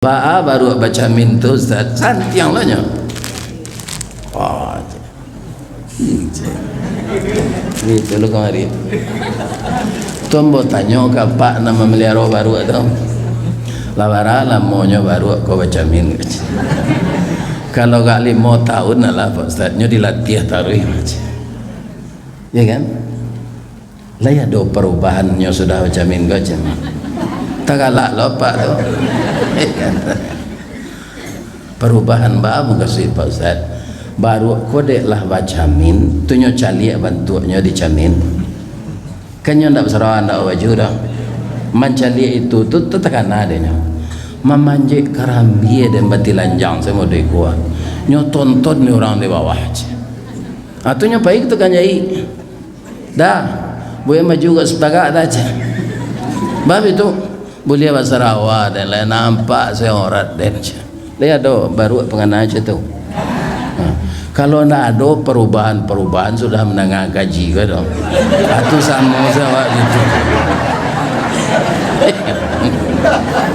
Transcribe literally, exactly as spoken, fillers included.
Baa baruak bacamin tu, Ustaz? Santiang lah nyo. Oh, cek. Hmm, cek. Gitu lo kamari. Tu ambo tanyo ka apak nan mamaliharo baruak tu. Lah bara lamonyo baruak ko bacamin? Kalau agak limo tahun lah, Pak Ustaz, nyo dilatiah taruih, cek. Ya kan? Lai ado parubahannyo sudah bacamin ko, cek. Tagalak lo apak tu. Ya kan? Parubahan baa mukasuik, Pak Ustaz? Baruak ko dek lah bacamin, tu nyo caliak bantuaknyo dicamin. Kan nyo ndak basarawa, ndak babaju doh. Mancaliak itu tu, tu takana dek nyo. Mamanjek karambia den batilanjang samo dek kuah. Nyo tonton ni urang di bawah, cek. Ah, tu nyo pai ka tukang jaik. Dah, buliah baju agak satagak dah, cek. Bab itu, buliah basarawa den, lai nampak se aurat den, cek. Lai ado baruak pangana cek tu? Ha. Kalau ndak ado parubahan-parubahan sudah mandanga kaji ko tu. Ah, tu samo se awak gitu.